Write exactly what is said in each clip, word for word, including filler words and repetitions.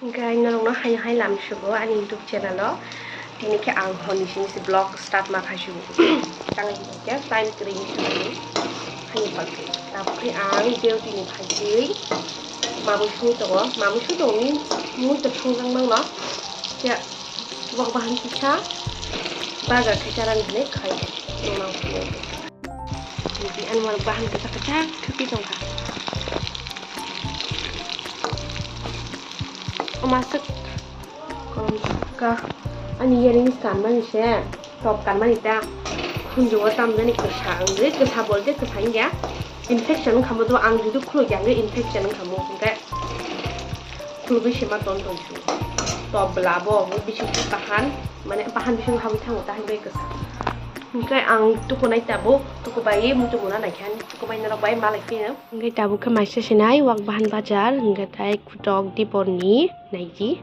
Hingke norokno haino hai lam sugo ani YouTube channel o. Tini khe ang honi sini si vlog start ma khai sugo. Tang hingke time kwrwi ni simi hani bagwi. Tabukhe ang duty ni phaitwi mabo sui tongo. Mabo sui tongo means mui to sungjak mangno. Khe wak bahan kisa bazar khe charani hinwi khai. Nonang sini. Jadi anu bahan kisa kisa thupi tongkha. Omasuk kolom ka ani earrings kanmani se top kanmani ta khunjugo tamjani kwsa wngwi kwsa bolte kwsa wngya infection wngkha mo to ang judu khulukya wngwi infection wngkha mo hwnkhe khulugwi sema ton tong su top bwla bo wngwi bising bahan mane bahan bising habwi thango tahai bai kwsa hwnkhe ang tukunai tabuk tukubai muchungmuna naikhe ani tukubai norok bai malai phino. Hingke tabuk khe maisa sinai wak bahan bajar hingke tai kutok diporni naidi.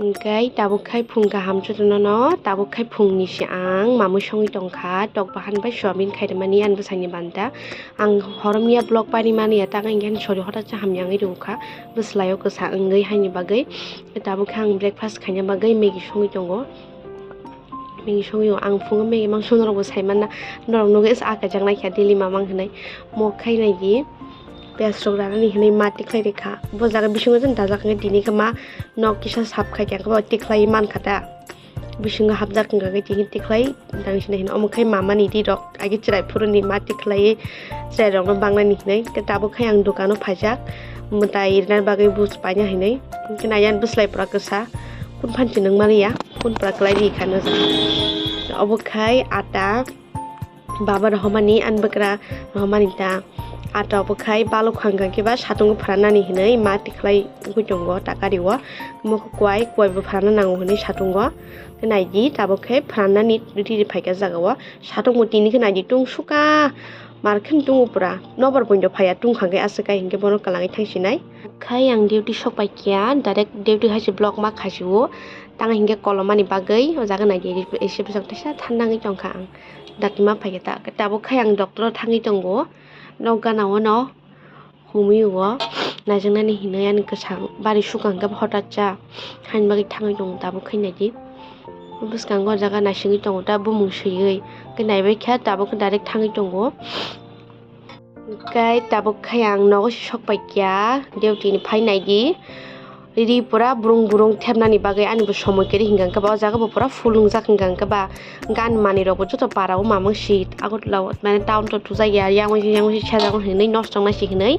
Hingke tabuk khai phung kaham jotono no tabuk khai phungni se ang mamui songwi tongkha tok bahan bai soyabin khairemani ani bwsakni banta. Ang horomya vlog parimani ya tak hingke sori hotak cha hamya wngwi rwkha bwswlaio kwsa wngwi haini bagwi. Tabuk khe ang breakfast khaina bagwi Maggie songwi tongo. Maggie songwi o ang phungo Maggie mang song norokbo saimanna norok nugwi asa kaijak naikha daily mamang hinwi. Mok khai naidi piyaj rok ranani hinwi ma tikhlai rikha. Bo jaga bisingo jani dajak hwnkhe tini khe ma nok kisa sap khai khe bo tikhlai mankha ta. Bisingo hapjak wngkha khe tini tikhlai tang sini hinwi omo khai mamani rirok agi chwrai phuruni ma tikhlai chwrai rokno bangnani hinwi. Tei tabuk khai ang dukano phaijak mwtai rwna bagwi buj paina hinwi. Hwnkhe nai ani bwslai pura kwsa kun phanchi nung maliya kun pura kwlai ri kha no. Obo khai ata. Baba rohormani ani bwkra rohormani ta ata obo khai balok hwnkha khe ba satung phrannani hinwi ma tikhlai wngwi tongo takari o omo khe kuai kuai bo phranna nango hinwi satungo naidi tabuk khe phrannani riri phaikha jaga o satung bo tini khe naidi tungsukha mar khe tongo pura nobar poito phaiya tungkha khe aswk kai hinkhe bono kwlangwi thangsinai khai ang duty sok paikha direct duty hai se vlog ma khasio tang hinkhe kolomani bagwi o jaga naidi ese bwsang teisa thanda wngwi tongkha ang. Dakti ma phaikhe ta, tabuk khai ang doctor o thangwi tongo, nok gana o no humui o naijaknani hinwi ani kwchang bari sukha hwnkhe hotat cha haini bagwi thangwi tongo tabuk khai naidi. Bwskango o jaga naisingwi tongo ta bumung swiwi, khe naibai khe tabuk khe direct thangwi tongo. Hwnkhe tabuk khai ang nogo se sok paikha duty ni phai naidi. Riri pura brung brung thepnani bagwi ani bo somoi kwrwi hwnkha hwnkhe ba o jaga bo pura full wngjak hwnkha hwnkhe ba gan manwi rok bo joto para o mamang si Agartala o mane town to thujak ya yang bai yang bai sejak hinwi nosto wngnai si hinwi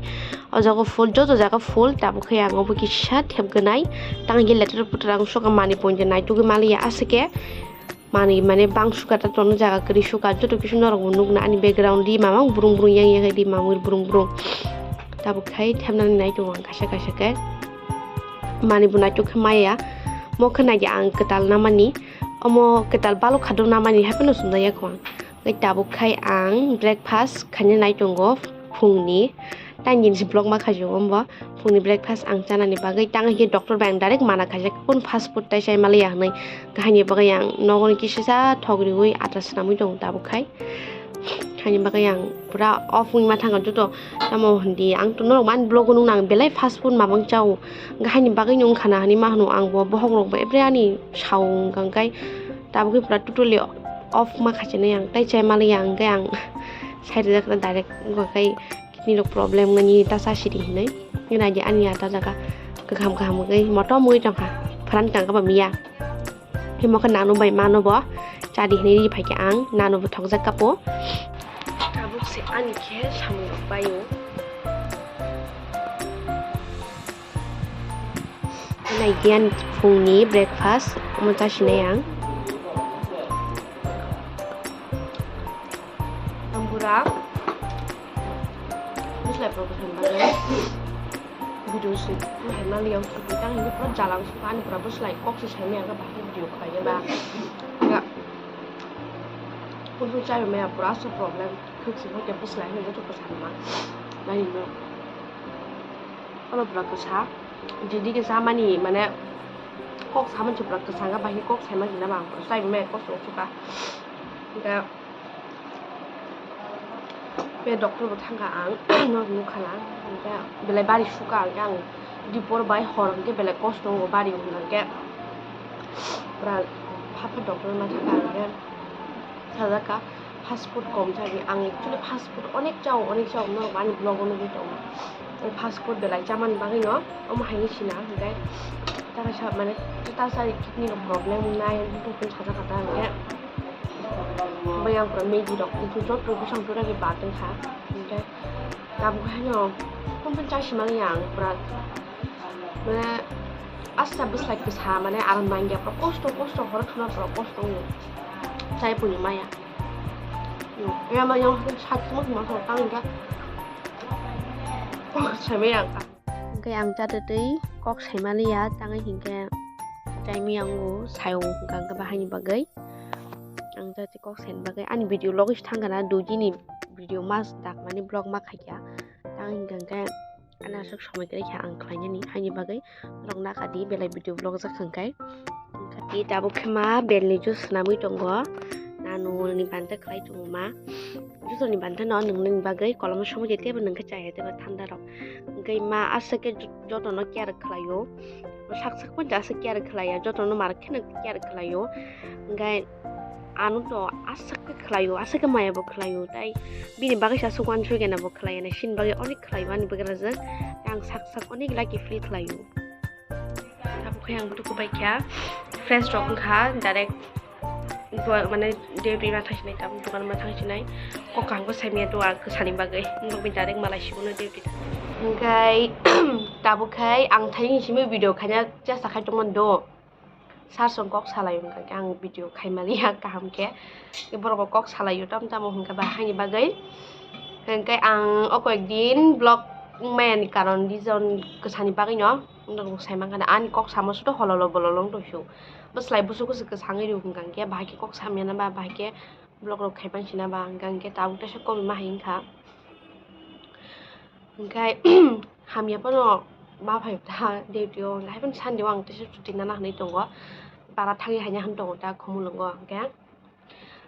o jaga full joto jaga full tabuk khe ang obo kisa thepgwnai tang hwnkhe letter putra ang sokha manwi poito naitugwi maliya aswk khe. Manwi mane bang sukha ta tono jaga kwrwi sukha joto kisu norok bo nukna ani background ri mamang brung brung yang yang ri mamang brung brung tabuk khai thepnani nai tongo ang kaisa kaisa khe manwi bo naitok khe maya mo khe naidi ang kwtal namani omo kwtal balok khadok namani hapheno chumjak ya kho ang tei tabuk khai ang breakfast khaina nai tongo phungni. Tang nini si vlog ma khaijak o bo phungni breakfast ang chanani bagwi tang khe doctor bai ang direct mana khaijak kun fast food tai chai maliya hinwi haini bagwi ang nogo ni kisa thok riwi ata swnamwi tongo tabuk khai haini bagwi ang pura off wngwi ma thangkha joto tamo hindi ang to norok ani vlog o nukna ang belai fast food mamang chao haini bagwi no wngkha na hinwi ma hwno ang bo bohok rok bo ebre ani sao wngkha hwnkhe tabuk khe pura totally off ma khaijak nai ang tai chai maliya hwnkhe ang side rijak direct wngkha khai. Kidney rok problem wngmani ta cha sidi hinwi. Nini agi ani ata jaga kaham kaham wngwi motom wngwi tongkha. Phrang tangkha ba miya. Himo khe nanu bai mano bo chadi hinwi ri phaikha ang nanu bo thokjak kapo. Tabuk se ani khe samung rok paio. Nai giyan phungni breakfast omo chasinai ang. Ang pura bwslai pura bwsai bagwi video se hai mali yang supi tang hindi pura jalang suka ani pura bwslai kok se sai maya bahai video khlai ba. Ga pura chai maya pura so problem khuk se hote bwslai hote joto bwsai ma nai no. Oro pura kwsa, jidi khe chamani mane kok samani se pura kwsa wngkha, bahai kok saima se na ba ang pura chaibi maya kok se uchuka. Hingkhe be doctor bo thangkha ang, no nukha na, hingkhe belai bari sukha, hingkhe ang Dipor bai hor hwnkhe belai kosto wngo bari hwnkhe pura phapha doctor ma thangkha hwnkhe sajak kha fast food kom chadi. Ang actually fast food onek chao, onek chao, norok ani vlog o nugwi tongo. Ang fast food belai chamani bagwi no omo haini sina hwnkhe ta kaisa mane ta chari kidney rok problem wngnai buphang sajak kha ta hwnkhe bai ang pura Maggi rok joto bwsang jora khe bad wngkha hwnkhe. Tabuk haino phone phone charge manliya ang pura, mane, asta bwslai kwsa, mane, aram nangya pura kosto kosto horo thuna pura kosto wngo. Chai puni maya. Yama yang sak sima sima sok tang hingka. Kok sai maya ang. Hingke ang chatwi twi kok sai manliya tangwi hingke chai maya wngo sayo hingka hingke bahai ni bagwi. Ang chatwi kok saini bagwi ani video logi thangkha na dui dini video mas dak mani vlog ma khaikha. Tang hingka hingke ani aswk somoi kwrwi kha ang khlainani, haini bagwi norok nakha di belai video vlog jak hwnkhe. Hwnkhe tabuk khe ma belni juice swnamwi tongo, nanu ni banta khlai tongo ma. Jotoni banta no nwngnani bagwi kolomno somoi tebo nwngkhe chaya tebo thanda rok. Hwnkhe ma aswk khe jotono care khlaio, sak sak phano aswk care khlaiya, jotono mar kheno care khlaio. Hwnkhe ano to aswk khe khlaio, aswk khe maya bo khlaio, tai bini bagwi se aswk uansukya na bo khlaiya na, sini bagwi onek khlaio ani bwkrajwk, tei ang sak sak onek lucky feel khlaio. Tabuk khe ang butuku bai kha, fresh rok wngkha, direct dukan, mane, duty ma thangsinai, tabuk dukan ma thangsinai, kok kaham khe saimanya duha kwsani bagwi, wngkha direct malai sibuno duty. Hwnkhe tabuk khe ang thani simi video khaina chesta khai tongmani do. Sar song kok salai hwnkha khe ang video khai maliya kaham khe. Borok bo kok salai o tamo tamo hwnkha ba haini bagwi. Hwnkhe ang o koyek din vlog maya ni karon reason kwsani bagwi no. Norok bo sai mankha ani kok samo sudo hololo bololo wng tongsu. Bwslai busu kusu kwsangwi rw hwnkha khe bahai khe kok samya na ba bahai khe vlog rok khai mansina ba hwnkha khe tabuk teisa komi ma hai wngkha. Hwnkhe hamya phano ma phai ta duty o, hwnkhe hai phano Sunday o ang teisa chuti nana hinwi tongo, para thangwi haina hinwi tongo ta Khumulwngo. Hwnkhe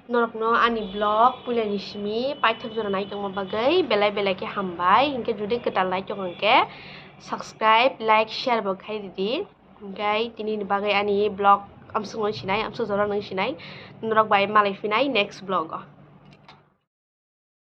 norokno ani vlog puilani simi paithak jora nai tongma bagwi belai belai khe hambai. Hwnkhe judi kwtal nai tongo hwnkhe subscribe, like, share bo khai ridi. Hwnkhe tini ni bagwi ani vlog amsukno sinai, amsuk jora nang sinai, norok bai malai phinai next vlog o.